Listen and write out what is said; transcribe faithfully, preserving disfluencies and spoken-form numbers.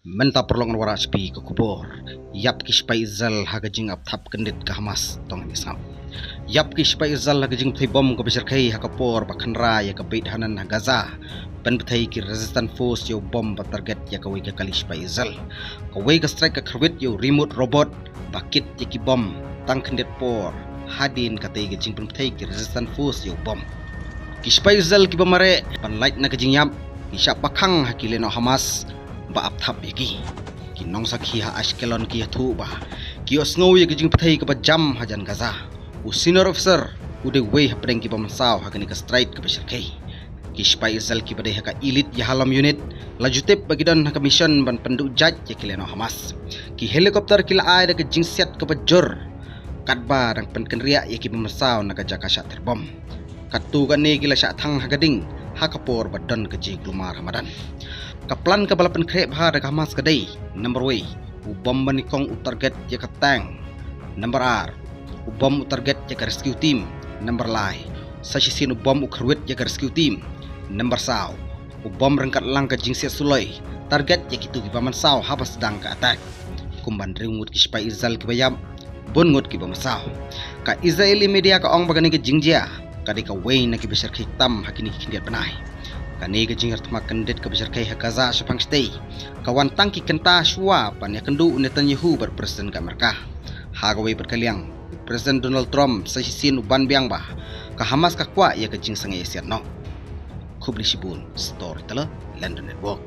Mynta paralok ngan wanrah sha phi ka khubor. Ïap ki sipai Israel ha ka jingïap thap kyndit ka Hamas, tang ngin ïa sngap. Ïap ki sipai Israel ha ka jingpynthei bom kaba shyrkhei ha ka por ba khynra ïa ka Beit Hanoun ha Gaza. Pynpynthei ki resistance force ïa u bom ba target ïa kawei ka kali sipai Israel. Kawei ka strike ka khyrwit ïa u remote robot ba kit ïa ki bom tang khyndiat por hadien katei ka jingpynpynthei ki resistance force ïa u bom. Ki sipai Israel kiba mareh ban lait na ka jingïap, ki shah ba khang ha ki lehnoh Hamas ba ap thap ïa ki. Ki nongsakhi ha Ashkelon ki ïathuh ba ki ïohsngew ïa ka jingpynthei kaba jam hajan Gaza. U senior officer u dei uwei hapdeng kiba mynsaw ha kane ka strike kaba shyrkhei. Ki sipai Israel kiba dei ha ka elite ïahalom unit la ju tip ba ki don ha ka mission ban pynduh jait ïa ki lehnoh Hamas. Ki helicopter ki la ai da ka jingsiat kaba jur, katba dang pynkynriah ïa kiba mynsaw na ka jaka shah ther bom. Katto katne ki la shah thang ha ka ding ha ka por ba don ka jingkulmar ha madan. Ka plan kaba la pynkhreh bha da ka Hamas ka dei: number wei, u bom ba nyngkong u target ïa ka tank. Number ar, u bom u target ïa ka rescue team. Number lai, sa shisien u bom u khyrwit ïa ka rescue team. Number saw, u bom ryngkat lang ka jingsiat suloi target ïa kito kiba mynsaw haba sdang ka attack. Kumba hynriew ngut ki sipai Israel kiba ïap, bun ngut kiba mynsaw. Ka Israeli media ka ong ba kane ka jingjia ka dei kawei na kiba shyrkhei tam ha kine ki khyndiat bnai. Kane ka jingïap thma kyndit kaba shyrkhei ha Gaza shaphang shatei ka wan tang ki kynta shuwa ban ïakynduh u Netanyahu bad President ka Amerika. Ha kawei pat ka liang, President Donald Trump sa shisien u ban biang ba ka Hamas ka kwah ïa ka jingsangeh ïasiat noh. Khublei shibun, Storyteller, London Network.